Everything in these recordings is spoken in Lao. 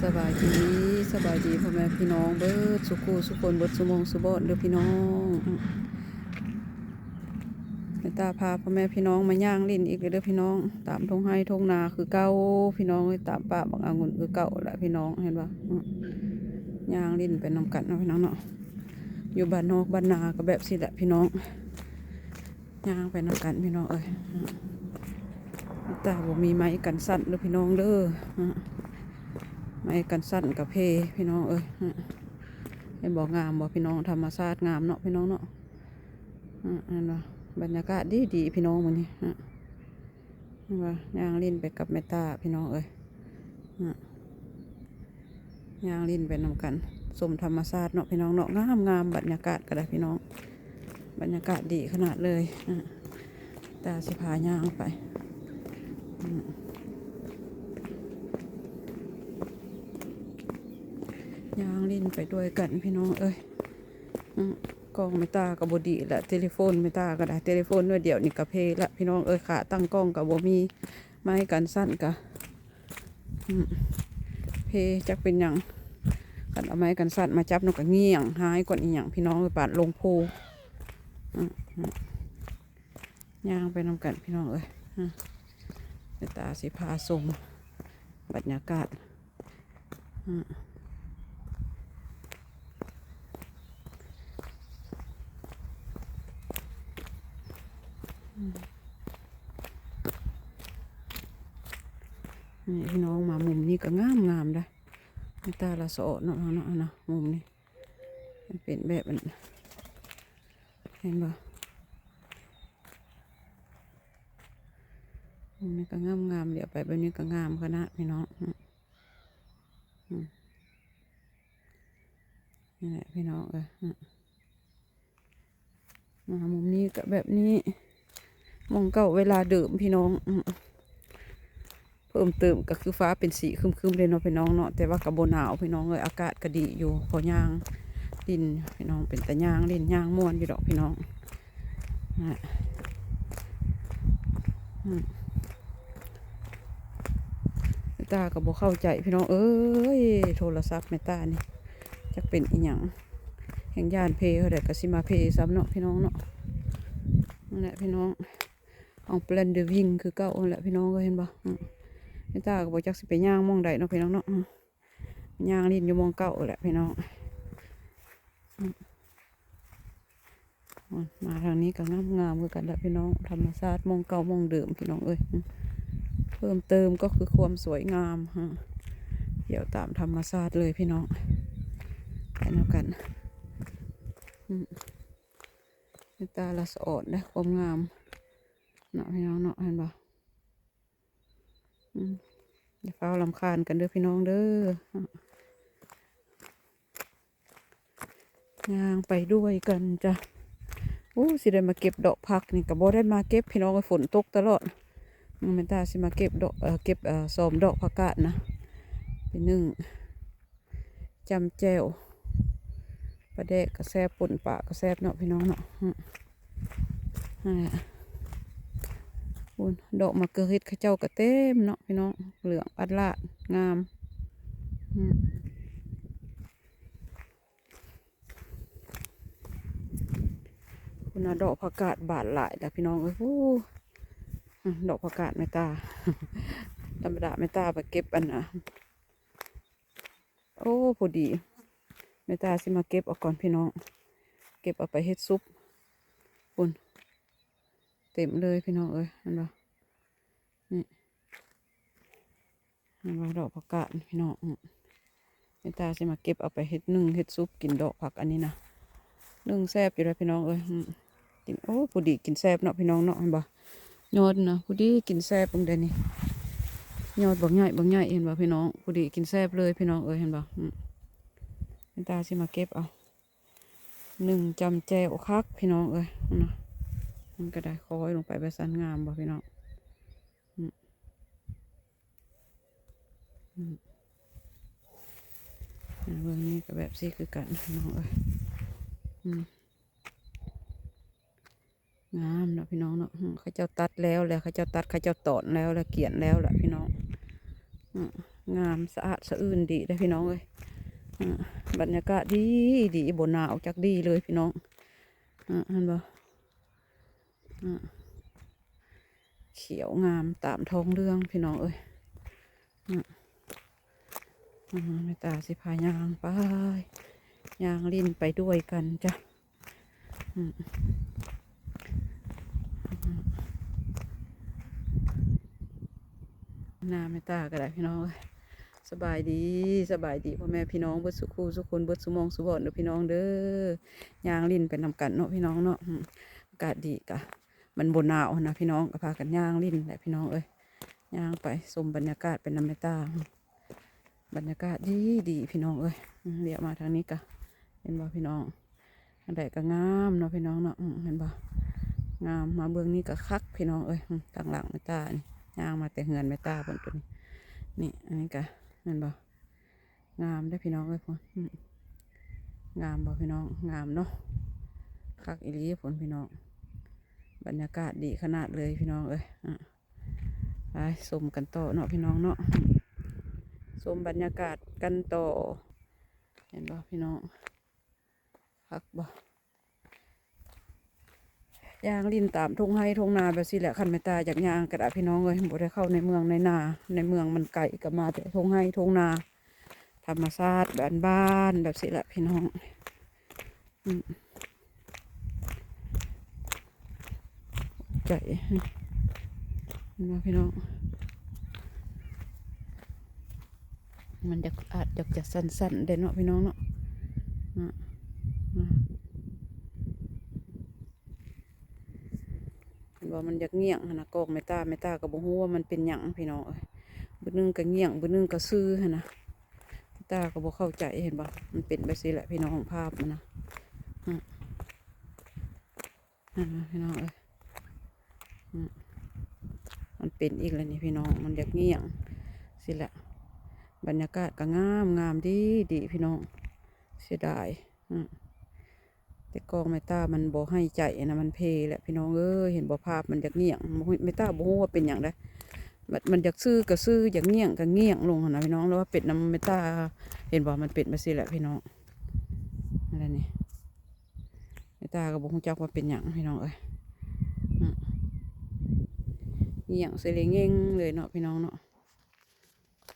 ສະບາຍດີ ສະບາຍດີພໍ່ແມ່ພີ່ນ້ອງເບິດສູ່ຄູ່ສູ່ຄົນ ເບິດສູ່ໝ່ອງສູ່ບ່ອນເດີພີ່ນ້ອງ. ແມ່ຕາພາພໍ່ແມ່ພີ່ນ້ອງມາຍ່າງຫຼິ້ນອີກແລ້ວເດີພີ່ນ້ອງ ຕາມທົ່ງໄຮ່ທົ່ງນາຄືເກົ່າພີ່ນ້ອງເອີຍ ຕາມປ່າບັກອະງຸ່ນຄືເກົ່າແຫຼະພີ່ນ້ອງ ເຫັນບໍ່? ຍ່າງຫຼິ້ນໄປນຳກັນເນາະພີ່ນ້ອງເນາະ ຢູ່ບ້ານນອກບ້ານນາກໍແບບຊີ້ແຫຼະພີ່ນ້ອງ. ຍ່າງໄປນຳກັນພີ່ນ້ອງເອີຍ ແມ່ຕາບໍ່ມີໄມ້ກັນສັ່ນເດີພີ່ນ້ອງເດີ ໄມ້ກັນສັ່ນກະເພພີ່ນ້ອງເອີຍ. ເຫັນບໍ່ ງາມບໍ່ພີ່ນ້ອງ ທຳມະຊາດງາມເນາະພີ່ນ້ອງເນາະ. ເຫັນບໍ່ ບັນຍາກາດດີໆພີ່ນ້ອງມື້ນີ້ ເຫັນບໍ່ ຍ່າງຫຼິ້ນໄປກັບແມ່ຕາພີ່ນ້ອງເອີຍ. ຍ່າງຫຼິ້ນໄປນຳກັນ ຊົມທຳມະຊາດເນາະພີ່ນ້ອງເນາະ ງາມໆ ບັນຍາກາດກໍໄດ້ພີ່ນ້ອງ ບັນຍາກາດດີຂະໜາດເລີຍ. ຕາຊິພາຍ່າງໄປ ຍ່າງຫຼິ້ນໄປດ້ວຍກັນພີ່ນ້ອງເອີຍ. ກ້ອງແມ່ຕາກໍບໍ່ດີລະ ເທເລໂຟນແມ່ຕາກໍໄດ້ ເທເລໂຟນໜ່ວຍດຽວນີ້ກໍເພລະພີ່ນ້ອງເອີຍ ຂາຕັ້ງກ້ອງກໍບໍ່ມີ ໄມ້ກັນສັ່ນກໍ ອືມ ເພ ຈັກເປັນຫຍັງ ຄັນເອົາໄມ້ກັນສັ່ນມາຈັບນຳກໍງ່ຽງ ຮ້າຍກວ່າອີ່ຫຍັງພີ່ນ້ອງເອີຍ ປານລົງພູ. ອືມ ຍ່າງໄປນຳກັນພີ່ນ້ອງເອີຍ ດຽວຕາຊິພາຊົມບັນຍາກາດ. ອືມ ນີ້ພີ່ນ້ອງ ມາມຸມນີ້ກໍງາມໆ ເດ້ ແມ່ຕາລະສະອອດເນາະ ເນາະ ເນາະ ມຸມນີ້ ມັນເປັນແບບອັນ ເຫັນບໍ່? ມຸມນີ້ກໍງາມໆ ຫຼຽວໄປແບບນີ້ກໍງາມຂະໜາດພີ່ນ້ອງ. ອືມ ນີ້ແຫຼະພີ່ນ້ອງເອີຍ ອືມ ມາມຸມນີ້ກໍແບບນີ້ ໝ່ອງເກົ່າເວລາເດີມພີ່ນ້ອງ. ອືມ ເພີ່ມເຕີມກໍຄືຟ້າເປັນສີຄຶ້ມໆ ເດ້ເນາະພີ່ນ້ອງເນາະ ແຕ່ວ່າກໍບໍ່ໜາວພີ່ນ້ອງເອີຍ ອາກາດກໍດີຢູ່ ພໍຍ່າງຫຼິ້ນພີ່ນ້ອງ ເປັນຕາຍ່າງຫຼິ້ນຍ່າງມ່ວນຢູ່ດອກພີ່ນ້ອງ. ອືມ ແມ່ຕາກໍບໍ່ເຂົ້າໃຈພີ່ນ້ອງເອີຍ ໂທລະສັບແມ່ຕານີ້ ຈັກເປັນອີ່ຫຍັງ ແຮ່ງຢ້ານເພ ເທົ່າໃດກໍຊິມາເພຊ້ຳເນາະພີ່ນ້ອງເນາະ. ນັ້ນແຫຼະພີ່ນ້ອງ ຂອງແບຣນເດີວິງຄືເກົ່າຫັ້ນແຫຼະພີ່ນ້ອງເອີຍ ເຫັນບໍ່? ອືມ ແມ່ຕາກໍບໍ່ຈັກຊິໄປຍ່າງໝ່ອງໃດເນາະພີ່ນ້ອງເນາະ ອືມ ຍ່າງຫຼິ້ນຢູ່ໝ່ອງເກົ່າແຫຼະພີ່ນ້ອງ. ມາທາງນີ້ກໍງາມໆ ຄືກັນລະພີ່ນ້ອງ ທຳມະຊາດໝ່ອງເກົ່າໝ່ອງເດີມພີ່ນ້ອງເອີຍ. ເພີ່ມເຕີມກໍຄືຄວາມສວຍງາມ ທ່ຽວຕາມທຳມະຊາດເລີຍພີ່ນ້ອງ ໄປນຳກັນ. ອືມ ເປັນຕາລະສະອອນເດ້ ຄວາມງາມເນາະພີ່ນ້ອງເນາະ ເຫັນບໍ່? ອືມ ຢ່າຟ້າວລຳຄານກັນເດີພີ່ນ້ອງເດີ ຍ່າງໄປດ້ວຍກັນຈ້ະ. ໂອ້ ຊິໄດ້ມາເກັບດອກຜັກນີ້ ກໍບໍ່ໄດ້ມາເກັບພີ່ນ້ອງເອີຍ ຝົນຕົກຕະຫຼອດ. ອືມ ແມ່ນຕາຊິມາເກັບດອກ ເອີ ເກັບ ເອີ ຊອມດອກຜັກກາດນະ ໄປໜຶ້ງ ຈ້ຳແຈ່ວ ປາແດກກໍແຊບ ປົ່ນປາກໍແຊບເນາະພີ່ນ້ອງເນາະ. ອືມ ນັ້ນແຫຼະ ພຸ້ນ ດອກໝາກເກືອເຫັດເຂົາເຈົ້າກໍເຕັມເນາະພີ່ນ້ອງ ເຫຼືອງອາດລາດງາມ. ອືມ ພຸ້ນນະ ດອກຜັກກາດບານຫຼາຍລະພີ່ນ້ອງເອີຍ. ໂອ້ ອືມ ດອກຜັກກາດແມ່ຕາ ທຳມະດາແມ່ຕາໄປເກັບອັນນະ ໂອ້ ພໍດີ ແມ່ຕາຊິມາເກັບເອົາກ່ອນພີ່ນ້ອງ ເກັບເອົາໄປເຮັດຊຸບ. ພຸ້ນ ເຕັມເລີຍພີ່ນ້ອງເອີຍ ເຫັນບໍ່? ນີ້ ເຫັນບໍ່? ດອກຜັກກາດພີ່ນ້ອງ. ອືມ ແມ່ຕາຊິມາເກັບເອົາໄປເຮັດໜຶ້ງເຮັດຊຸບກິນ ດອກຜັກອັນນີ້ນະ ໜຶ້ງແຊບຢູ່ເດ້ພີ່ນ້ອງເອີຍ. ອືມ ກິນ ໂອ້ ພໍດີກິນແຊບເນາະພີ່ນ້ອງເນາະ ເຫັນບໍ່? ຍອດນະ ພໍດີກິນແຊບເບິ່ງເດ້ນີ້ ຍອດບັກໃຫຍ່ບັກໃຫຍ່ ເຫັນບໍ່ພີ່ນ້ອງ? ພໍດີກິນແຊບເລີຍພີ່ນ້ອງເອີຍ ເຫັນບໍ່? ອືມ ແມ່ຕາຊິມາເກັບເອົາ ໜຶ້ງຈ້ຳແຈ່ວຄັກພີ່ນ້ອງເອີຍ. ນະ ມັນກໍໄດ້ຄ້ອຍລົງໄປແບບຊັ້ນ ງາມບໍ່ພີ່ນ້ອງ? ອືມ ອືມ ເບິ່ງນີ້ກໍແບບຊີ້ຄືກັນພີ່ນ້ອງເອີຍ. ອືມ ງາມເນາະພີ່ນ້ອງເນາະ. ອືມ ເຂົາເຈົ້າຕັດແລ້ວແຫຼະ ເຂົາເຈົ້າຕັດ ເຂົາເຈົ້າຕອນແລ້ວແຫຼະ ກຽນແລ້ວລະພີ່ນ້ອງ. ອືມ ງາມສະອາດສະອື່ນດີເດ້ພີ່ນ້ອງເອີຍ. ອາ ບັນຍາກາດດີດີ ບໍ່ໜາວຈັກດີ້ເລີຍພີ່ນ້ອງ. ອາ ເຫັນບໍ່? ອາ ຂຽວງາມຕາມທ້ອງເລື່ອງພີ່ນ້ອງເອີຍ. ອາ ອາ ແມ່ຕາຊິພາຍ່າງໄປ ຍ່າງຫຼິ້ນໄປດ້ວຍກັນຈ້ະ. ອືມ ໜ້າແມ່ຕາກໍໄດ້ພີ່ນ້ອງເອີຍ. ສະບາຍດີ ສະບາຍດີພໍ່ແມ່ພີ່ນ້ອງເບິດສູ່ຄູ່ສູ່ຄົນ ເບິດສູ່ໝ່ອງສູ່ບ່ອນເດີພີ່ນ້ອງເດີ. ຍ່າງຫຼິ້ນໄປນຳກັນເນາະພີ່ນ້ອງເນາະ. ອືມ ອາກາດດີກະ ມັນບໍ່ໜາວຫັ້ນນະພີ່ນ້ອງ ກໍພາກັນຍ່າງຫຼິ້ນແຫຼະພີ່ນ້ອງເອີຍ. ຍ່າງໄປຊົມບັນຍາກາດໄປນຳແມ່ຕາ. ບັນຍາກາດດີດີພີ່ນ້ອງເອີຍ. ອືມ ລ້ຽວມາທາງນີ້ກະ ເຫັນບໍ່ພີ່ນ້ອງ? ທາງໃດກໍງາມເນາະພີ່ນ້ອງເນາະ. ອືມ ເຫັນບໍ່? ງາມ. ມາເບື້ອງນີ້ກໍຄັກພີ່ນ້ອງເອີຍ. ອືມ ທາງຫຼັງແມ່ຕານີ້ ຍ່າງມາແຕ່ເຮືອນແມ່ຕາພຸ້ນ ຕົວນີ້. ນີ້ ອັນນີ້ກໍ ເຫັນບໍ່? ງາມເດ້ພີ່ນ້ອງເອີຍ. ພຸ້ນ ອືມ ງາມບໍ່ພີ່ນ້ອງ? ງາມເນາະ. ຄັກອີ່ຫຼີພຸ້ນພີ່ນ້ອງ. ບັນຍາກາດດີຂະໜາດເລີຍພີ່ນ້ອງເອີຍ. ອາ ໄປຊົມກັນຕໍ່ເນາະພີ່ນ້ອງເນາະ. ຊົມບັນຍາກາດກັນຕໍ່. ເຫັນບໍ່ພີ່ນ້ອງ? ຄັກບໍ່? ຍ່າງຫຼິ້ນຕາມທົ່ງໄຮ່ທົ່ງນາແບບຊີ້ແຫຼະ. ຄັນແມ່ຕາຢາກຍ່າງກໍໄດ້ພີ່ນ້ອງເອີຍ. ບໍ່ໄດ້ເຂົ້າໃນເມືອງໃນນາ ໃນເມືອງມັນໄກ ກໍມາແຕ່ທົ່ງໄຮ່ທົ່ງນາ ທຳມະຊາດບ້ານໆແບບຊີ້ແຫຼະພີ່ນ້ອງ. ອືມ ໃຈ ເຫັນບໍ່ພີ່ນ້ອງ? ມັນຢາກ ອາດຢາກຈະສັ້ນໆເດ້ເນາະພີ່ນ້ອງເນາະ. ອາ ອາ ເຫັນບໍ່? ມັນຢາກງ່ຽງຫັ້ນນະ ກ້ອງແມ່ຕາ. ແມ່ຕາກໍບໍ່ຮູ້ວ່າມັນເປັນຫຍັງພີ່ນ້ອງເອີຍ. ບຶດໜຶ່ງກໍງ່ຽງ ບຶດໜຶ່ງກໍຊື່ຫັ້ນນະ. ແມ່ຕາກໍບໍ່ເຂົ້າໃຈ ເຫັນບໍ່? ມັນເປັນແບບຊີ້ແຫຼະພີ່ນ້ອງ ພາບມັນນະ. ອືມ ເຫັນບໍ່ພີ່ນ້ອງເອີຍ? ອືມ ມັນເປັນອີກແລ້ວນີ້ພີ່ນ້ອງ ມັນຢາກງ່ຽງຊີ້ແຫຼະ. ບັນຍາກາດກໍງາມ ງາມດີດີພີ່ນ້ອງ. ເສຍດາຍ ອືມ ແຕ່ກ້ອງແມ່ຕາມັນບໍ່ໃຫ້ໃຈນະ ມັນເພແຫຼະພີ່ນ້ອງເອີຍ. ເຫັນບໍ່? ພາບມັນຢາກງ່ຽງ ແມ່ຕາບໍ່ຮູ້ວ່າເປັນຫຍັງໃດ໋. ມັນ ມັນຢາກຊື່ກໍຊື່ ຢາກງ່ຽງກໍງ່ຽງລົງຫັ້ນນະພີ່ນ້ອງ ຫຼືວ່າເປັນນຳແມ່ຕາ. ເຫັນບໍ່? ມັນເປັນແບບຊີ້ແຫຼະພີ່ນ້ອງ. ອັນນີ້ ແມ່ຕາກໍບໍ່ຮູ້ຈັກວ່າເປັນຫຍັງພີ່ນ້ອງເອີຍ. ອືມ ງ່ຽງເສຍເລງເງ່ງເລີຍເນາະພີ່ນ້ອງເນາະ.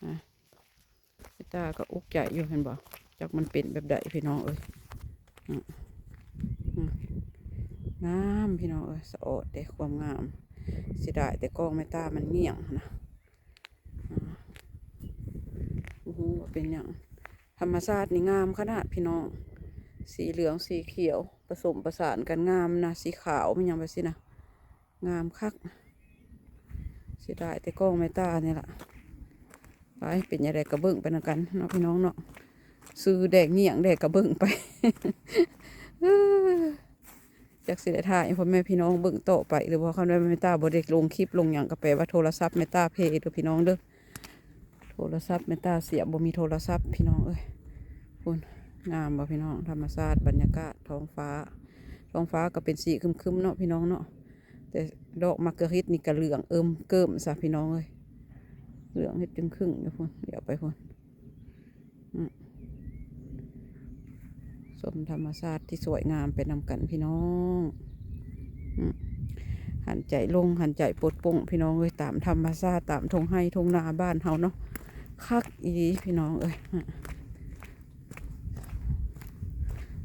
ອາ ແມ່ຕາກໍອຸກໃຈຢູ່ ເຫັນບໍ່? ຈັກມັນເປັນແບບໃດພີ່ນ້ອງເອີຍ. ອືມ ອືມ ງາມພີ່ນ້ອງເອີຍ ສະອອດເດ້ ຄວາມງາມ. ເສຍດາຍແຕ່ກ້ອງແມ່ຕາມັນງ່ຽງນະ. ອາ ບໍ່ຮູ້ວ່າເປັນຫຍັງ. ທຳມະຊາດນີ້ງາມຂະໜາດພີ່ນ້ອງ ສີເຫຼືອງ ສີຂຽວ ປະສົມປະສານກັນງາມນະ ສີຂາວ ມີຫຍັງແບບຊີ້ນະ ງາມຄັກ. ເສຍດາຍແຕ່ກ້ອງແມ່ຕານີ້ລະ. ໄປ ເປັນຈັ່ງໃດກໍເບິ່ງໄປນຳກັນເນາະພີ່ນ້ອງເນາະ. ຊື່ແດ່ ງ່ຽງແດ່ ກໍເບິ່ງໄປ. ຈັກຊິໄດ້ຖ່າຍໃຫ້ພໍ່ແມ່ພີ່ນ້ອງເບິ່ງຕໍ່ໄປຫຼືບໍ່. ຄັນວ່າແມ່ຕາບໍ່ໄດ້ລົງຄລິບລົງຫຍັງ ກໍແປວ່າໂທລະສັບແມ່ຕາເພເດີພີ່ນ້ອງເດີ. ໂທລະສັບແມ່ຕາສຽບ ບໍ່ມີໂທລະສັບພີ່ນ້ອງເອີຍ. ພຸ້ນ ງາມບໍ່ພີ່ນ້ອງ? ທຳມະຊາດ ບັນຍາກາດ ທ້ອງຟ້າ ທ້ອງຟ້າກໍເປັນສີຄຶມໆເນາະພີ່ນ້ອງເນາະ. ແຕ່ດອກໝາກກະລິດນີ້ກໍເຫຼືອງເອີ່ມເກີ້ມຊະພີ່ນ້ອງເອີຍ. ເຫຼືອງເຮັດຈຶ່ງຄຶ່ງຢູ່ພຸ້ນ ດຽວໄປພຸ້ນ. ອືມ ຊົມທຳມະຊາດທີ່ສວຍງາມໄປນຳກັນພີ່ນ້ອງ. ອືມ ຫັນໃຈໂລ່ງ ຫັນໃຈປົດໂປ່ງພີ່ນ້ອງເອີຍ ຕາມທຳມະຊາດ ຕາມທົ່ງໄຮ່ທົ່ງນາບ້ານເຮົາເນາະ. ຄັກອີ່ຫຼີພີ່ນ້ອງເອີຍ. ອືມ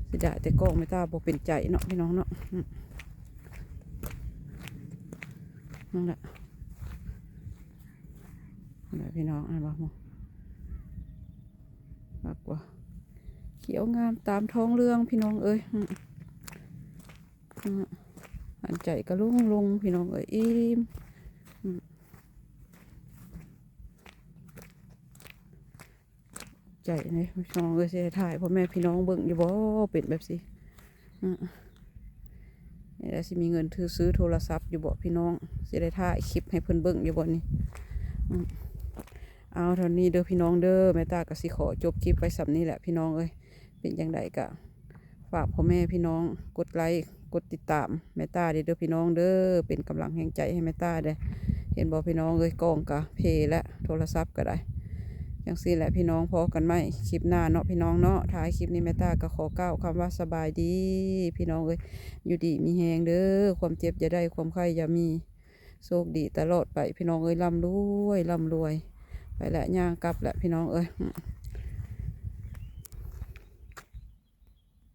ເສຍດາຍແຕ່ກ້ອງແມ່ຕາບໍ່ເປັນໃຈເນາະພີ່ນ້ອງເນາະ. ອືມ ນັ້ນແຫຼະ ເຫັນບໍ່ພີ່ນ້ອງ? ເຫັນບໍ່? ຄັກບໍ່? ຂຽວງາມຕາມທ້ອງເລື່ອງພີ່ນ້ອງເອີຍ. ອືມ ອືມ ອັນໃຈກໍໂລ່ງໆພີ່ນ້ອງເອີຍ ອີ່ມ. ອືມ ໃຈນີ້ພີ່ນ້ອງເອີຍ ຊິໄດ້ຖ່າຍພໍ່ແມ່ພີ່ນ້ອງເບິ່ງຢູ່ບໍ່ ເປັນແບບຊີ້? ອືມ ນີ້ລະ ຊິມີເງິນຖື ຊື້ໂທລະສັບຢູ່ບໍ່ພີ່ນ້ອງ? ຊິໄດ້ຖ່າຍຄລິບໃຫ້ເພິ່ນເບິ່ງຢູ່ບໍ່ນີ້? ອືມ ເອົາ ເທົ່ານີ້ເດີພີ່ນ້ອງເດີ. ແມ່ຕາກໍຊິຂໍຈົບຄລິບໄວ້ສ່ຳນີ້ແຫຼະພີ່ນ້ອງເອີຍ. ເປັນຈັ່ງໃດກໍຝາກພໍ່ແມ່ພີ່ນ້ອງກົດໄລ ກົດຕິດຕາມແມ່ຕາເດີ ເດີພີ່ນ້ອງເດີ. ເປັນກຳລັງແຮງໃຈໃຫ້ແມ່ຕາເດີ. ເຫັນບໍ່ພີ່ນ້ອງເອີຍ? ກ້ອງກໍເພແລ້ວ ໂທລະສັບກໍໄດ້. ຈັ່ງຊີ້ແຫຼະພີ່ນ້ອງ ພໍ້ກັນໃໝ່ຄລິບໜ້າເນາະພີ່ນ້ອງເນາະ. ທ້າຍຄລິບນີ້ແມ່ຕາກໍຂໍກ່າວຄຳວ່າສະບາຍດີພີ່ນ້ອງເອີຍ. ຢູ່ດີມີແຮງເດີ ຄວາມເຈັບຢ່າໄດ້ ຄວາມໄຂ້ຢ່າມີ. ໂຊກດີຕະຫຼອດໄປພີ່ນ້ອງເອີຍ ລ່ຳລວຍ ລ່ຳລວຍ. ໄປລະ ຍ່າງກັບລະພີ່ນ້ອງເອີຍ.